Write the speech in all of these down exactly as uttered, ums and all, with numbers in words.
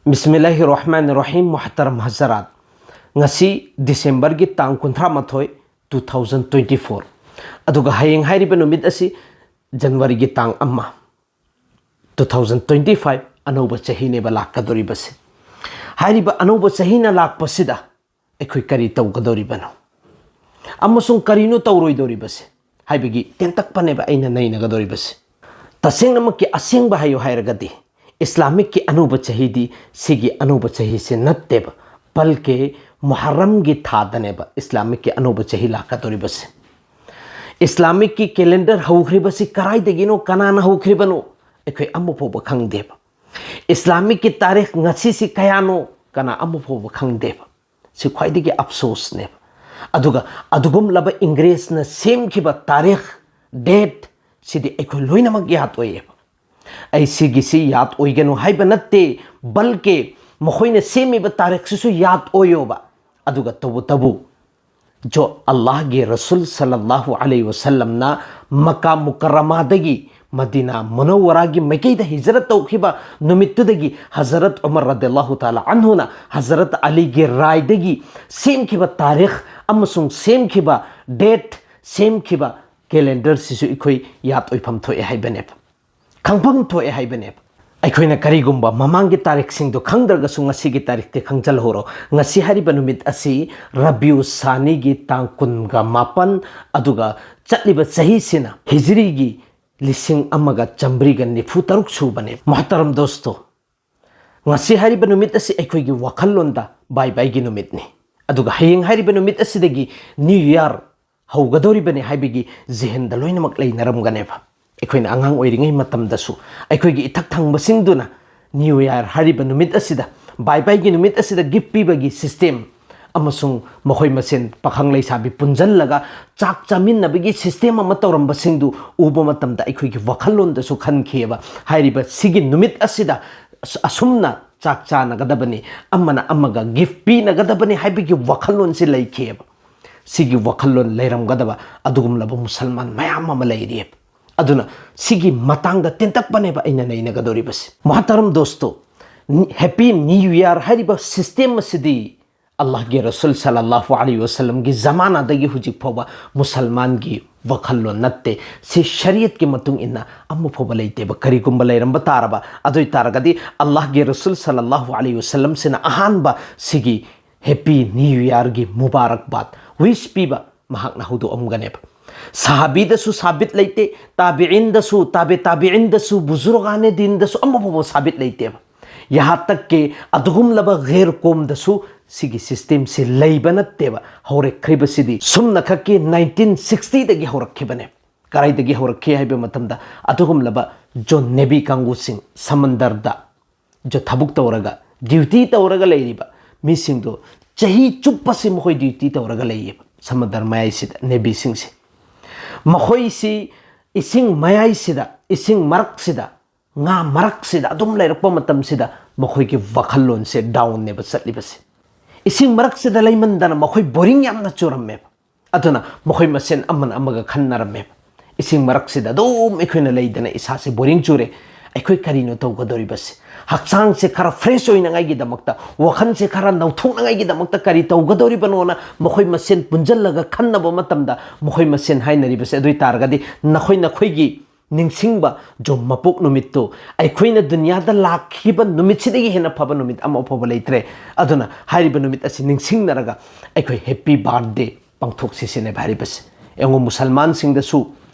ꯕꯤꯁꯃꯤꯜꯂꯥꯍꯤꯔ ꯔꯍꯃꯥꯅꯤꯔ ꯔꯍꯤꯝ꯫ ꯃꯨꯍꯇꯔꯝ ꯍꯖꯔꯥꯠ, ꯉꯁꯤ ꯗꯤꯁꯦꯝꯕꯔꯒꯤ ꯇꯥꯡ ꯀꯨꯟꯊ꯭ꯔꯥ ꯃꯥꯊꯣꯏ, two thousand twenty four, ꯑꯗꯨꯒ ꯍꯌꯦꯡ ꯍꯥꯏꯔꯤꯕ ꯅꯨꯃꯤꯠ ꯑꯁꯤ ꯖꯅꯋꯥꯔꯤꯒꯤ ꯇꯥꯡ ꯑꯃ, two thousand twenty five, ꯑꯅꯧꯕ ꯆꯍꯤꯅꯦꯕ ꯂꯥꯛꯀꯗꯧꯔꯤꯕꯁꯦ꯫ ꯍꯥꯏꯔꯤꯕ ꯑꯅꯧꯕ ꯆꯍꯤꯅ ꯂꯥꯛꯄꯁꯤꯗ ꯑꯩꯈꯣꯏ ꯀꯔꯤ ꯇꯧꯒꯗꯧꯔꯤꯕꯅꯣ ꯑꯃꯁꯨꯡ ꯀꯔꯤꯅꯣ ꯇꯧꯔꯣꯏꯗꯧꯔꯤꯕꯁꯦ ꯍꯥꯏꯕꯒꯤ ꯇꯦꯟꯇꯛꯄꯅꯦꯕ ꯑꯩꯅ ꯅꯩꯅꯒꯗꯧꯔꯤꯕꯁꯦ꯫ ꯇꯁꯦꯡꯅꯃꯛꯀꯤ ꯑꯁꯦꯡꯕ ꯍꯥꯏꯌꯨ ꯍꯥꯏꯔꯒꯗꯤ, ꯏꯁꯂꯥꯃꯤꯛꯀꯤ ꯑꯅꯧꯕ ꯆꯍꯤꯗꯤ ꯁꯤꯒꯤ ꯑꯅꯧꯕ ꯆꯍꯤꯁꯦ ꯅꯠꯇꯦꯕ, ꯕꯜꯀꯦ ꯃꯨꯍꯔꯝꯒꯤ ꯊꯥꯗꯅꯦꯕ ꯏꯁꯂꯥꯃꯤꯛꯀꯤ ꯑꯅꯧꯕ ꯆꯍꯤ ꯂꯥꯛꯀꯗꯧꯔꯤꯕꯁꯦ꯫ ꯏꯁꯂꯥꯃꯤꯛꯀꯤ ꯀꯦꯂꯦꯟꯗꯔ ꯍꯧꯈ꯭ꯔꯤꯕꯁꯤ ꯀꯗꯥꯏꯗꯒꯤꯅꯣ, ꯀꯅꯥꯅ ꯍꯧꯈ꯭ꯔꯤꯕꯅꯣ, ꯑꯩꯈꯣꯏ ꯑꯃ ꯐꯥꯎꯕ ꯈꯪꯗꯦꯕ꯫ ꯏꯁꯂꯥꯃꯤꯛꯀꯤ ꯇꯥꯔꯤꯈ ꯉꯁꯤꯁꯤ ꯀꯌꯥꯅꯣ, ꯀꯅꯥ ꯑꯃ ꯐꯥꯎꯕ ꯈꯪꯗꯦꯕ꯫ ꯁꯤ ꯈ꯭ꯋꯥꯏꯗꯒꯤ ꯑꯐꯁꯣꯁꯅꯦꯕ꯫ ꯑꯗꯨꯒ ꯑꯗꯨꯒꯨꯝꯂꯕ ꯏꯪꯒ꯭ꯔꯦꯖꯅ ꯁꯦꯝꯈꯤꯕ ꯇꯥꯔꯤꯈ, ꯗꯦꯠ, ꯁꯤꯗꯤ ꯑꯩꯈꯣꯏ ꯂꯣꯏꯅꯃꯛ ꯌꯥꯗ ꯑꯣꯏꯌꯦꯕ꯫ ꯑꯩ ꯁꯤꯒꯤꯁꯤ ꯌꯥꯗ ꯑꯣꯏꯒꯅꯨ ꯍꯥꯏꯕ ꯅꯠꯇꯦ, ꯕꯜꯀꯦ ꯃꯈꯣꯏꯅ ꯁꯦꯝꯃꯤꯕ ꯇꯥꯔꯤꯈꯁꯤꯁꯨ ꯌꯥꯗ ꯑꯣꯏꯌꯣꯕ꯫ ꯑꯗꯨꯒ ꯇꯧꯕꯇꯕꯨ, ꯖꯣ ꯑꯜꯂꯥꯍꯒꯤ ꯔꯁꯨꯜ ꯁꯜꯂꯜꯂꯥꯍꯨ ꯑꯂꯩꯍꯤ ꯋꯁꯜꯂꯝꯅ ꯃꯀꯥ ꯃꯨꯀꯔꯔꯃꯥꯗꯒꯤ ꯃꯗꯤꯅꯥ ꯃꯨꯅꯧꯋꯔꯥꯒꯤ ꯃꯥꯏꯀꯩꯗ ꯍꯤꯖꯔꯠ ꯇꯧꯈꯤꯕ ꯅꯨꯃꯤꯠꯇꯨꯗꯒꯤ ꯍꯖꯔꯠ ꯎꯃꯔ ꯔꯗꯤꯌꯜꯂꯥꯍꯨ ꯇꯥꯂꯥ ꯑꯟꯍꯨꯅ ꯍꯖꯔꯠ ꯑꯂꯤꯒꯤ ꯔꯥꯏꯗꯒꯤ ꯁꯦꯝꯈꯤꯕ ꯇꯥꯔꯤꯈ ꯑꯃꯁꯨꯡ ꯁꯦꯝꯈꯤꯕ ꯗꯦꯠ, ꯁꯦꯝꯈꯤꯕ ꯀꯦꯂꯦꯟꯗꯔꯁꯤꯁꯨ ꯑꯩꯈꯣꯏ ꯌꯥꯗ ꯑꯣꯏꯐꯝ ꯊꯣꯛꯑꯦ ꯍꯥꯏꯕꯅꯦꯕ, ꯈꯪꯐꯝ ꯊꯣꯛꯑꯦ ꯍꯥꯏꯕꯅꯦꯕ꯫ ꯑꯩꯈꯣꯏꯅ ꯀꯔꯤꯒꯨꯝꯕ ꯃꯃꯥꯡꯒꯤ ꯇꯥꯔꯤꯛꯁꯤꯡꯗꯣ ꯈꯪꯗ꯭ꯔꯒꯁꯨ ꯉꯁꯤꯒꯤ ꯇꯥꯔꯤꯛꯇꯤ ꯈꯪꯖꯤꯜꯍꯧꯔꯣ꯫ ꯉꯁꯤ ꯍꯥꯏꯔꯤꯕ ꯅꯨꯃꯤꯠ ꯑꯁꯤ ꯔꯕꯤꯎ ꯁꯥꯅꯤꯒꯤ ꯇꯥꯡ ꯀꯨꯟꯒ ꯃꯥꯄꯟ, ꯑꯗꯨꯒ ꯆꯠꯂꯤꯕ ꯆꯍꯤꯁꯤꯅ ꯍꯤꯖꯔꯤꯒꯤ ꯂꯤꯁꯤꯡ ꯑꯃꯒ ꯆꯥꯃꯔꯤꯒ ꯅꯤꯐꯨ ꯇꯔꯨꯛ ꯁꯨꯕꯅꯦ꯫ ꯃꯨꯍꯇꯔꯝ ꯗꯣꯁꯇꯣ, ꯉꯁꯤ ꯍꯥꯏꯔꯤꯕ ꯅꯨꯃꯤꯠ ꯑꯁꯤ ꯑꯩꯈꯣꯏꯒꯤ ꯋꯥꯈꯜꯂꯣꯟꯗ ꯕꯥꯏ ꯕꯥꯏꯒꯤ ꯅꯨꯃꯤꯠꯅꯤ꯫ ꯑꯗꯨꯒ ꯍꯌꯦꯡ ꯍꯥꯏꯔꯤꯕ ꯅꯨꯃꯤꯠ ꯑꯁꯤꯗꯒꯤ ꯅ꯭ꯌꯨ ꯏꯌꯥꯔ ꯍꯧꯒꯗꯧꯔꯤꯕꯅꯤ ꯍꯥꯏꯕꯒꯤ ꯖꯤꯍꯟꯗ ꯂꯣꯏꯅꯃꯛ ꯂꯩꯅꯔꯝꯒꯅꯦꯕ꯫ ꯑꯩꯈꯣꯏꯅ ꯑꯉꯥꯡ ꯑꯣꯏꯔꯤꯉꯩ ꯃꯇꯝꯗꯁꯨ ꯑꯩꯈꯣꯏꯒꯤ ꯏꯊꯛ ꯊꯪꯕꯁꯤꯡꯗꯨꯅ ꯅ꯭ꯌꯨ ꯏꯌꯥꯔ ꯍꯥꯏꯔꯤꯕ ꯅꯨꯃꯤꯠ ꯑꯁꯤꯗ, ꯕꯥꯏ ꯕꯥꯏꯒꯤ ꯅꯨꯃꯤꯠ ꯑꯁꯤꯗ ꯒꯤꯐ ꯄꯤꯕꯒꯤ ꯁꯤꯁꯇꯦꯝ ꯑꯃꯁꯨꯡ ꯃꯈꯣꯏ ꯃꯁꯦꯟ ꯄꯥꯈꯪ ꯂꯩꯁꯥꯕꯤ ꯄꯨꯟꯁꯤꯜꯂꯒ ꯆꯥꯛ ꯆꯥꯃꯤꯟꯅꯕꯒꯤ ꯁꯤꯁꯇꯦꯝ ꯑꯃ ꯇꯧꯔꯝꯕꯁꯤꯡꯗꯨ ꯎꯕ ꯃꯇꯝꯗ ꯑꯩꯈꯣꯏꯒꯤ ꯋꯥꯈꯜꯂꯣꯟꯗꯁꯨ ꯈꯟꯈꯤꯑꯕ꯫ ꯍꯥꯏꯔꯤꯕ ꯁꯤꯒꯤ ꯅꯨꯃꯤꯠ ꯑꯁꯤꯗ ꯑꯁ-, ꯑꯁꯨꯝꯅ ꯆꯥꯛ ꯆꯥꯅꯒꯗꯕꯅꯤ, ꯑꯃꯅ ꯑꯃꯒ ꯒꯤꯐ ꯄꯤꯅꯒꯗꯕꯅꯤ ꯍꯥꯏꯕꯒꯤ ꯋꯥꯈꯜꯂꯣꯟꯁꯤ ꯂꯩꯈꯤꯑꯕ꯫ ꯁꯤꯒꯤ ꯋꯥꯈꯜꯂꯣꯟ ꯂꯩꯔꯝꯒꯗꯕ ꯑꯗꯨꯒꯨꯝꯂꯕ ꯃꯨꯁꯜꯃꯥꯟ ꯃꯌꯥꯝ ꯑꯃ ꯂꯩꯔꯤꯑꯕ꯫ ꯑꯗꯨꯅ ꯁꯤꯒꯤ ꯃꯇꯥꯡꯗ ꯇꯦꯟꯇꯛꯄꯅꯦꯕ ꯑꯩꯅ ꯅꯩꯅꯒꯗꯧꯔꯤꯕꯁꯤ꯫ ꯃꯨꯍꯇꯔꯝ ꯗꯣꯁꯇꯣ, Happy New Year ꯍꯥꯏꯔꯤꯕ system ꯑꯁꯤꯗꯤ ꯑꯜꯂꯥꯍꯒꯤ ꯔꯁꯨꯜ ꯁꯜꯂꯜꯂꯥꯍꯨ ꯑꯂꯩꯍꯤ ꯋꯁꯜꯂꯝꯒꯤ ꯖꯃꯥꯅꯥꯗꯒꯤ ꯍꯧꯖꯤꯛ ꯐꯥꯎꯕ ꯃꯨꯁꯜꯃꯥꯟꯒꯤ ꯋꯥꯈꯜꯂꯣꯟ ꯅꯠꯇꯦ꯫ ꯁꯤ ꯁꯔꯤꯌꯠꯀꯤ ꯃꯇꯨꯡ ꯏꯟꯅ ꯑꯃ ꯐꯥꯎꯕ ꯂꯩꯇꯦꯕ꯫ ꯀꯔꯤꯒꯨꯝꯕ ꯂꯩꯔꯝꯕ ꯇꯥꯔꯕ, ꯑꯗꯨ ꯑꯣꯏ ꯇꯥꯔꯒꯗꯤ ꯑꯜꯂꯥꯍꯒꯤ ꯔꯁꯨꯜ ꯁꯜꯂꯜꯂꯥꯍꯨ ꯑꯂꯩꯍꯤ ꯋꯁꯜꯂꯝꯁꯤꯅ ꯑꯍꯥꯟꯕ ꯁꯤꯒꯤ Happy New Yearꯒꯤ ꯃꯨꯕꯥꯔꯛꯕꯥꯗ wish ꯄꯤꯕ ꯃꯍꯥꯛꯅ ꯍꯧꯗꯣꯛꯑꯝꯒꯅꯦꯕ꯫ ꯁꯍꯥꯕꯤꯗꯁꯨ ꯁꯥꯕꯤꯠ ꯂꯩꯇꯦ, ꯇꯥꯕꯤꯏꯟꯗꯁꯨ, ꯇꯥꯕꯦ ꯇꯥꯕꯤꯏꯟꯗꯁꯨ, ꯕꯨꯖꯨꯔꯒꯥꯅꯦ ꯗꯤꯟꯗꯁꯨ ꯑꯃ ꯐꯥꯎꯕ ꯁꯥꯕꯤꯠ ꯂꯩꯇꯦꯕ꯫ ꯌꯍꯥ ꯇꯛ ꯀꯦ ꯑꯗꯨꯒꯨꯝꯂꯕ ꯒꯩꯔ ꯀꯣꯝꯗꯁꯨ ꯁꯤꯒꯤ systemꯁꯤ ꯂꯩꯕ ꯅꯠꯇꯦꯕ꯫ ꯍꯧꯔꯛꯈ꯭ꯔꯤꯕꯁꯤꯗꯤ ꯁꯨꯝꯅꯈꯛꯀꯤ nineteen sixtyꯗꯒꯤ ꯍꯧꯔꯛꯈꯤꯕꯅꯦ꯫ ꯀꯗꯥꯏꯗꯒꯤ ꯍꯧꯔꯛꯈꯤ ꯍꯥꯏꯕ ꯃꯇꯝꯗ, ꯑꯗꯨꯒꯨꯝꯂꯕ ꯖꯣ ꯅꯦꯚꯤ ꯀꯥꯡꯕꯨꯁꯤꯡ, ꯁꯃꯟꯗꯔꯗ ꯖꯣ ꯊꯕꯛ ꯇꯧꯔꯒ, duty ꯇꯧꯔꯒ ꯂꯩꯔꯤꯕ ꯃꯤꯁꯤꯡꯗꯣ ꯆꯍꯤ ꯆꯨꯞꯄꯁꯤ ꯃꯈꯣꯏ duty ꯇꯧꯔꯒ ꯂꯩꯌꯦꯕ, ꯁꯃꯟꯗꯔ ꯃꯌꯥꯏꯁꯤꯗ ꯅꯦꯚꯤꯁꯤꯡꯁꯦ꯫ ꯃꯈꯣꯏꯁꯤ ꯏꯁꯤꯡ ꯃꯌꯥꯏꯁꯤꯗ, ꯏꯁꯤꯡ ꯃꯔꯛꯁꯤꯗ, ꯉꯥ ꯃꯔꯛꯁꯤꯗ ꯑꯗꯨꯝ ꯂꯩꯔꯛꯄ ꯃꯇꯝꯁꯤꯗ ꯃꯈꯣꯏꯒꯤ ꯋꯥꯈꯜꯂꯣꯟꯁꯦ downꯅꯦꯕ ꯆꯠꯂꯤꯕꯁꯦ꯫ ꯏꯁꯤꯡ ꯃꯔꯛꯁꯤꯗ ꯂꯩꯃꯟꯗꯅ ꯃꯈꯣꯏ boring ꯌꯥꯝꯅ ꯆꯨꯔꯝꯃꯦꯕ꯫ ꯑꯗꯨꯅ ꯃꯈꯣꯏ ꯃꯁꯦꯟ ꯑꯃꯅ ꯑꯃꯒ ꯈꯟꯅꯔꯝꯃꯦꯕ, ꯏꯁꯤꯡ ꯃꯔꯛꯁꯤꯗ ꯑꯗꯨꯝ ꯑꯩꯈꯣꯏꯅ ꯂꯩꯗꯅ ꯏꯁꯥꯁꯦ boring ꯆꯨꯔꯦ, ꯑꯩꯈꯣꯏ ꯀꯔꯤꯅꯣ ꯇꯧꯒꯗꯧꯔꯤꯕꯁꯦ? ꯍꯛꯆꯥꯡꯁꯦ ꯈꯔ fresh ꯑꯣꯏꯅꯉꯥꯏꯒꯤꯗꯃꯛꯇ, ꯋꯥꯈꯜꯁꯦ ꯈꯔ ꯅꯧꯊꯣꯛꯅꯉꯥꯏꯒꯤꯗꯃꯛꯇ ꯀꯔꯤ ꯇꯧꯒꯗꯧꯔꯤꯕꯅꯣꯅ ꯃꯈꯣꯏ ꯃꯁꯦꯟ ꯄꯨꯟꯁꯤꯜꯂꯒ ꯈꯟꯅꯕ ꯃꯇꯝꯗ, ꯃꯈꯣꯏ ꯃꯁꯦꯟ ꯍꯥꯏꯅꯔꯤꯕꯁꯦ, ꯑꯗꯨ ꯑꯣꯏ ꯇꯥꯔꯒꯗꯤ ꯅꯈꯣꯏ ꯅꯈꯣꯏꯒꯤ ꯅꯤꯡꯁꯤꯡꯕ ꯖꯣ ꯃꯄꯣꯛ ꯅꯨꯃꯤꯠꯇꯨ, ꯑꯩꯈꯣꯏꯅ ꯗꯨꯅꯤꯌꯥꯗ ꯂꯥꯛꯈꯤꯕ ꯅꯨꯃꯤꯠꯁꯤꯗꯒꯤ ꯍꯦꯟꯅ ꯐꯕ ꯅꯨꯃꯤꯠ ꯑꯃ ꯐꯥꯎꯕ ꯂꯩꯇ꯭ꯔꯦ꯫ ꯑꯗꯨꯅ ꯍꯥꯏꯔꯤꯕ ꯅꯨꯃꯤꯠ ꯑꯁꯤ ꯅꯤꯡꯁꯤꯡꯅꯔꯒ ꯑꯩꯈꯣꯏ Happy Birthday ꯄꯥꯡꯊꯣꯛꯁꯤ ꯁꯤꯅꯦꯕ ꯍꯥꯏꯔꯤꯕꯁꯦ꯫ ꯌꯦꯡꯉꯨ, ꯃꯨꯁꯜꯃꯥꯟꯁꯤꯡꯗꯁꯨ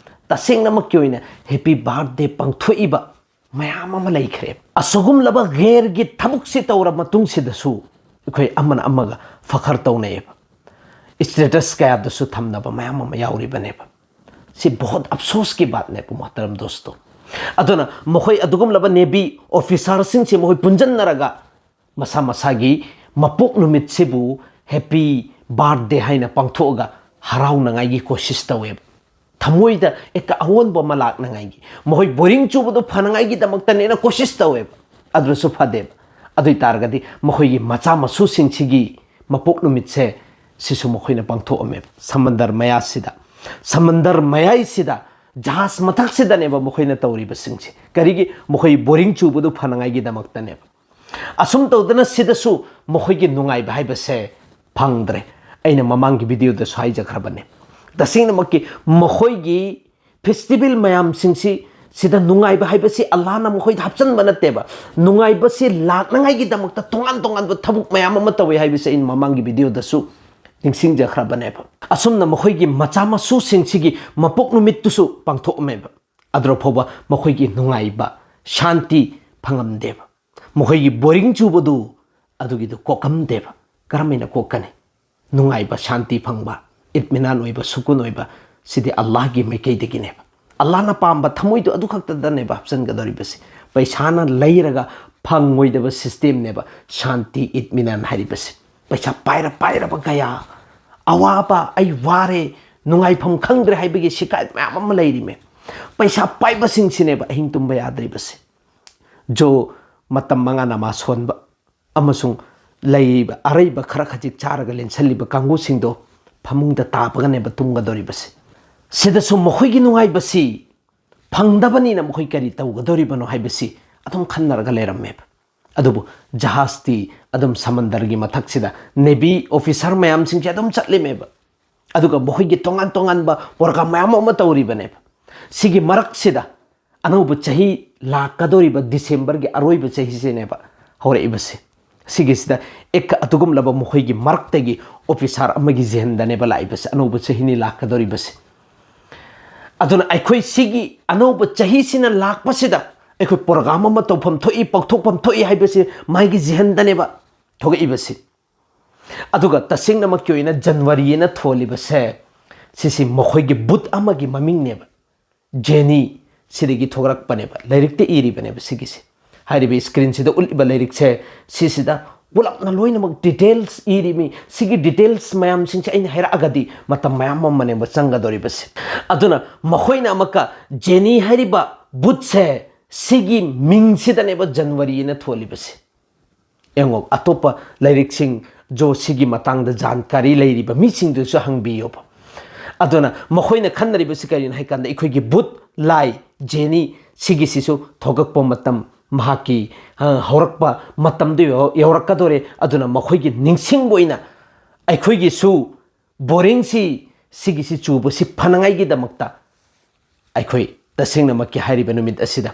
ꯇꯁꯦꯡꯅꯃꯛꯀꯤ ꯑꯣꯏꯅ Happy Birthday ꯄꯥꯡꯊꯣꯛꯏꯕ ꯃꯌꯥꯝ ꯑꯃ ꯂꯩꯈ꯭ꯔꯦ꯫ ꯑꯁꯤꯒꯨꯝꯂꯕ ꯒꯩꯔꯒꯤ ꯊꯕꯛꯁꯤ ꯇꯧꯔ ꯃꯇꯨꯡꯁꯤꯗꯁꯨ ꯑꯩꯈꯣꯏ ꯑꯃꯅ ꯑꯃꯒ ꯐꯈꯔ ꯇꯧꯅꯩꯌꯦꯕ, status ꯀꯌꯥꯗꯁꯨ ꯊꯝꯅꯕ ꯃꯌꯥꯝ ꯑꯃ ꯌꯥꯎꯔꯤꯕꯅꯦꯕ꯫ ꯁꯤ ꯕꯍꯨꯠ ꯑꯐꯁꯣꯁꯀꯤ ꯕꯥꯠꯅꯦꯕ, ꯃꯣꯍꯇꯔꯝ ꯗꯣꯁꯇꯣ꯫ ꯑꯗꯨꯅ ꯃꯈꯣꯏ ꯑꯗꯨꯒꯨꯝꯂꯕ ꯅꯦꯚꯤ ꯑꯣꯐꯤꯁꯥꯔꯁꯤꯡꯁꯤ ꯃꯈꯣꯏ ꯄꯨꯟꯁꯤꯟꯅꯔꯒ ꯃꯁꯥ ꯃꯁꯥꯒꯤ ꯃꯄꯣꯛ ꯅꯨꯃꯤꯠꯁꯤꯕꯨ Happy Birthday ꯍꯥꯏꯅ ꯄꯥꯡꯊꯣꯛꯑꯒ ꯍꯔꯥꯎꯅꯉꯥꯏꯒꯤ ꯀꯣꯁꯤꯁ ꯇꯧꯋꯦꯕ꯫ ꯊꯃꯣꯏꯗ ꯍꯦꯛꯇ ꯑꯑꯣꯟꯕ ꯑꯃ ꯂꯥꯛꯅꯉꯥꯏꯒꯤ, ꯃꯈꯣꯏ boring ꯆꯨꯕꯗꯨ ꯐꯅꯉꯥꯏꯒꯤꯗꯃꯛꯇꯅꯦꯅ ꯀꯣꯁꯤꯁ ꯇꯧꯋꯦꯕ꯫ ꯑꯗꯨꯁꯨ ꯐꯗꯦꯕ꯫ ꯑꯗꯨ ꯑꯣꯏ ꯇꯥꯔꯒꯗꯤ ꯃꯈꯣꯏꯒꯤ ꯃꯆꯥ ꯃꯁꯨꯁꯤꯡꯁꯤꯒꯤ ꯃꯄꯣꯛ ꯅꯨꯃꯤꯠꯁꯦ ꯁꯤꯁꯨ ꯃꯈꯣꯏꯅ ꯄꯥꯡꯊꯣꯛꯑꯝꯃꯦꯕ꯫ ꯁꯃꯟꯗꯔ ꯃꯌꯥꯁꯤꯗ, ꯁꯃꯟꯗꯔ ꯃꯌꯥꯏꯁꯤꯗ, ꯖꯍꯥꯖ ꯃꯊꯛꯁꯤꯗꯅꯦꯕ ꯃꯈꯣꯏꯅ ꯇꯧꯔꯤꯕꯁꯤꯡꯁꯦ꯫ ꯀꯔꯤꯒꯤ? ꯃꯈꯣꯏ boring ꯆꯨꯕꯗꯨ ꯐꯅꯉꯥꯏꯒꯤꯗꯃꯛꯇꯅꯦꯕ꯫ ꯑꯁꯨꯝ ꯇꯧꯗꯅ ꯁꯤꯗꯁꯨ ꯃꯈꯣꯏꯒꯤ ꯅꯨꯡꯉꯥꯏꯕ ꯍꯥꯏꯕꯁꯦ ꯐꯪꯗ꯭ꯔꯦ꯫ ꯑꯩꯅ ꯃꯃꯥꯡꯒꯤ ꯚꯤꯗꯤꯑꯣꯗꯁꯨ ꯍꯥꯏꯖꯈ꯭ꯔꯕꯅꯦ, ꯇꯁꯦꯡꯅꯃꯛꯀꯤ ꯃꯈꯣꯏꯒꯤ ꯐꯦꯁꯇꯤꯚꯦꯜ ꯃꯌꯥꯝꯁꯤꯡꯁꯤ, ꯁꯤꯗ ꯅꯨꯡꯉꯥꯏꯕ ꯍꯥꯏꯕꯁꯤ ꯑꯜꯂꯥꯅ ꯃꯈꯣꯏꯗ ꯍꯥꯞꯆꯤꯟꯕ ꯅꯠꯇꯦꯕ꯫ ꯅꯨꯡꯉꯥꯏꯕꯁꯤ ꯂꯥꯛꯅꯉꯥꯏꯒꯤꯗꯃꯛꯇ ꯇꯣꯉꯥꯟ ꯇꯣꯉꯥꯟꯕ ꯊꯕꯛ ꯃꯌꯥꯝ ꯑꯃ ꯇꯧꯏ ꯍꯥꯏꯕꯁꯤ ꯑꯩꯅ ꯃꯃꯥꯡꯒꯤ ꯚꯤꯗꯤꯑꯣꯗꯁꯨ ꯅꯤꯡꯁꯤꯡꯖꯈ꯭ꯔꯕꯅꯦꯕ꯫ ꯑꯁꯨꯝꯅ ꯃꯈꯣꯏꯒꯤ ꯃꯆꯥ ꯃꯁꯨꯁꯤꯡꯁꯤꯒꯤ ꯃꯄꯣꯛ ꯅꯨꯃꯤꯠꯇꯨꯁꯨ ꯄꯥꯡꯊꯣꯛꯑꯝꯃꯦꯕ꯫ ꯑꯗꯨꯗ ꯐꯥꯎꯕ ꯃꯈꯣꯏꯒꯤ ꯅꯨꯡꯉꯥꯏꯕ, ꯁꯥꯟꯇꯤ ꯐꯪꯉꯝꯗꯦꯕ꯫ ꯃꯈꯣꯏꯒꯤ ꯕꯣꯔꯤꯡ ꯆꯨꯕꯗꯨ, ꯑꯗꯨꯒꯤꯗꯨ ꯀꯣꯛꯀꯝꯗꯦꯕ꯫ ꯀꯔꯝꯍꯥꯏꯅ ꯀꯣꯛꯀꯅꯤ? ꯅꯨꯡꯉꯥꯏꯕ, ꯁꯥꯟꯇꯤ ꯐꯪꯕ, ꯏꯠꯃꯤꯅꯥꯟ ꯑꯣꯏꯕ, ꯁꯨꯀꯨꯟ ꯑꯣꯏꯕ, ꯁꯤꯗꯤ ꯑꯜꯂꯥꯍꯒꯤ ꯃꯥꯏꯀꯩꯗꯒꯤꯅꯦꯕ꯫ ꯑꯜꯂꯥꯍꯅ ꯄꯥꯝꯕ ꯊꯃꯣꯏꯗꯣ ꯑꯗꯨ ꯈꯛꯇꯗꯅꯦꯕ ꯍꯥꯞꯆꯤꯟꯒꯗꯧꯔꯤꯕꯁꯤ꯫ ꯄꯩꯁꯥꯅ ꯂꯩꯔꯒ ꯐꯪꯉꯣꯏꯗꯕ ꯁꯤꯁꯇꯦꯝꯅꯦꯕ ꯁꯥꯟꯇꯤ, ꯏꯠꯃꯤꯅꯥꯟ ꯍꯥꯏꯔꯤꯕꯁꯤ꯫ ꯄꯩꯁꯥ ꯄꯥꯏꯔ ꯄꯥꯏꯔꯕ ꯀꯌꯥ, ꯑꯋꯥꯕ, "ꯑꯩ ꯋꯥꯔꯦ, ꯅꯨꯡꯉꯥꯏꯐꯝ ꯈꯪꯗ꯭ꯔꯦ" ꯍꯥꯏꯕꯒꯤ ꯁꯤꯀꯥꯏꯠ ꯃꯌꯥꯝ ꯑꯃ ꯂꯩꯔꯤꯃꯦ꯫ ꯄꯩꯁꯥ ꯄꯥꯏꯕꯁꯤꯡꯁꯤꯅꯦꯕ ꯑꯍꯤꯡ ꯇꯨꯝꯕ ꯌꯥꯗ꯭ꯔꯤꯕꯁꯤ꯫ ꯖꯣ ꯃꯇꯝ ꯃꯉꯥ ꯅꯃꯥꯖ ꯁꯣꯟꯕ ꯑꯃꯁꯨꯡ ꯂꯩꯔꯤꯕ ꯑꯔꯩꯕ ꯈꯔ ꯈꯖꯤꯛ ꯆꯥꯔꯒ ꯂꯦꯟꯁꯜꯂꯤꯕ ꯀꯥꯡꯕꯨꯁꯤꯡꯗꯣ ꯐꯃꯨꯡꯗ ꯇꯥꯕꯒꯅꯦꯕ ꯇꯨꯝꯒꯗꯧꯔꯤꯕꯁꯤ꯫ ꯁꯤꯗꯁꯨ ꯃꯈꯣꯏꯒꯤ ꯅꯨꯡꯉꯥꯏꯕꯁꯤ ꯐꯪꯗꯕꯅꯤꯅ ꯃꯈꯣꯏ ꯀꯔꯤ ꯇꯧꯒꯗꯧꯔꯤꯕꯅꯣ ꯍꯥꯏꯕꯁꯤ ꯑꯗꯨꯝ ꯈꯟꯅꯔꯒ ꯂꯩꯔꯝꯃꯦꯕ꯫ ꯑꯗꯨꯕꯨ ꯖꯍꯥꯖꯇꯤ ꯑꯗꯨꯝ ꯁꯃꯟꯗꯔꯒꯤ ꯃꯊꯛꯁꯤꯗ ꯅꯦꯚꯤ ꯑꯣꯐꯤꯁꯥꯔ ꯃꯌꯥꯝꯁꯤꯡꯁꯦ ꯑꯗꯨꯝ ꯆꯠꯂꯤꯃꯦꯕ꯫ ꯑꯗꯨꯒ ꯃꯈꯣꯏꯒꯤ ꯇꯣꯉꯥꯟ ꯇꯣꯉꯥꯟꯕ ꯄ꯭ꯔꯣꯒ꯭ꯔꯥꯝ ꯃꯌꯥꯝ ꯑꯃ ꯇꯧꯔꯤꯕꯅꯦꯕ꯫ ꯁꯤꯒꯤ ꯃꯔꯛꯁꯤꯗ ꯑꯅꯧꯕ ꯆꯍꯤ ꯂꯥꯛꯀꯗꯧꯔꯤꯕ ꯗꯤꯁꯦꯝꯕꯔꯒꯤ ꯑꯔꯣꯏꯕ ꯆꯍꯤꯁꯤꯅꯦꯕ ꯍꯧꯔꯛꯏꯕꯁꯦ꯫ ꯁꯤꯒꯤꯁꯤꯗ ꯑꯦꯛ ꯑꯗꯨꯒꯨꯝꯂꯕ ꯃꯈꯣꯏꯒꯤ ꯃꯔꯛꯇꯒꯤ ꯑꯣꯐꯤꯁꯥꯔ ꯑꯃꯒꯤ ꯖꯦꯍꯟꯗꯅꯦꯕ ꯂꯥꯛꯏꯕꯁꯦ, ꯑꯅꯧꯕ ꯆꯍꯤꯅꯤ ꯂꯥꯛꯀꯗꯧꯔꯤꯕꯁꯦ꯫ ꯑꯗꯨꯅ ꯑꯩꯈꯣꯏ ꯁꯤꯒꯤ ꯑꯅꯧꯕ ꯆꯍꯤꯁꯤꯅ ꯂꯥꯛꯄꯁꯤꯗ ꯑꯩꯈꯣꯏ ꯄ꯭ꯔꯣꯒ꯭ꯔꯥꯝ ꯑꯃ ꯇꯧꯐꯝ ꯊꯣꯛꯏ, ꯄꯥꯡꯊꯣꯛꯐꯝ ꯊꯣꯛꯏ ꯍꯥꯏꯕꯁꯤ ꯃꯥꯒꯤ ꯖꯦꯍꯟꯗꯅꯦꯕ ꯊꯣꯛꯂꯛꯏꯕꯁꯤ꯫ ꯑꯗꯨꯒ ꯇꯁꯦꯡꯅꯃꯛꯀꯤ ꯑꯣꯏꯅ ꯖꯟꯋꯥꯔꯤ ꯍꯥꯏꯅ ꯊꯣꯜꯂꯤꯕꯁꯦ, ꯁꯤꯁꯤ ꯃꯈꯣꯏꯒꯤ ꯕꯨꯠ ꯑꯃꯒꯤ ꯃꯃꯤꯡꯅꯦꯕ꯫ ꯖꯦꯅꯤ ꯁꯤꯗꯒꯤ ꯊꯣꯛꯂꯛꯄꯅꯦꯕ, ꯂꯥꯏꯔꯤꯛꯇ ꯏꯔꯤꯕꯅꯦꯕ ꯁꯤꯒꯤꯁꯦ꯫ ꯍꯥꯏꯔꯤꯕ ꯁ꯭ꯀ꯭ꯔꯤꯟꯁꯤꯗ ꯎꯠꯂꯤꯕ ꯂꯥꯏꯔꯤꯛꯁꯦ, ꯁꯤꯁꯤꯗ ꯄꯨꯂꯞꯅ ꯂꯣꯏꯅꯃꯛ ꯗꯤꯇꯦꯜꯁ ꯏꯔꯤꯃꯤ꯫ ꯁꯤꯒꯤ ꯗꯤꯇꯦꯜꯁ ꯃꯌꯥꯝꯁꯤꯡꯁꯦ ꯑꯩꯅ ꯍꯥꯏꯔꯛꯑꯒꯗꯤ ꯃꯇꯝ ꯃꯌꯥꯝ ꯑꯃꯅꯦꯕ ꯆꯪꯒꯗꯧꯔꯤꯕꯁꯦ꯫ ꯑꯗꯨꯅ ꯃꯈꯣꯏꯅ ꯑꯃꯨꯛꯀ ꯖꯦꯅꯤ ꯍꯥꯏꯔꯤꯕ ꯕꯨꯠꯁꯦ, ꯁꯤꯒꯤ ꯃꯤꯡꯁꯤꯗꯅꯦꯕ ꯖꯟꯋꯥꯔꯤꯅ ꯊꯣꯜꯂꯤꯕꯁꯦ꯫ ꯌꯦꯡꯉꯣ, ꯑꯇꯣꯞꯄ ꯂꯥꯏꯔꯤꯛꯁꯤꯡ ꯖꯣ ꯁꯤꯒꯤ ꯃꯇꯥꯡꯗ ꯖꯥꯟꯀꯥꯔꯤ ꯂꯩꯔꯤꯕ ꯃꯤꯁꯤꯡꯗꯨꯁꯨ ꯍꯪꯕꯤꯌꯣꯕ꯫ ꯑꯗꯨꯅ ꯃꯈꯣꯏꯅ ꯈꯟꯅꯔꯤꯕꯁꯤ ꯀꯔꯤꯅꯣ ꯍꯥꯏ ꯀꯥꯟꯗ, ꯑꯩꯈꯣꯏꯒꯤ ꯕꯨꯠ, ꯂꯥꯏ, ꯖꯦꯅꯤ ꯁꯤꯒꯤꯁꯤꯁꯨ ꯊꯣꯛꯂꯛꯄ ꯃꯇꯝ ꯃꯍꯥꯛꯀꯤ, ꯑ, ꯍꯧꯔꯛꯄ ꯃꯇꯝꯗꯨ ꯌꯧ-, ꯌꯧꯔꯛꯀꯗꯧꯔꯦ꯫ ꯑꯗꯨꯅ ꯃꯈꯣꯏꯒꯤ ꯅꯤꯡꯁꯤꯡꯕ ꯑꯣꯏꯅ ꯑꯩꯈꯣꯏꯒꯤꯁꯨ ꯕꯣꯔꯤꯡꯁꯤ, ꯁꯤꯒꯤꯁꯤ ꯆꯨꯕꯁꯤ ꯐꯅꯉꯥꯏꯒꯤꯗꯃꯛꯇ ꯑꯩꯈꯣꯏ ꯇꯁꯦꯡꯅꯃꯛꯀꯤ ꯍꯥꯏꯔꯤꯕ ꯅꯨꯃꯤꯠ ꯑꯁꯤꯗ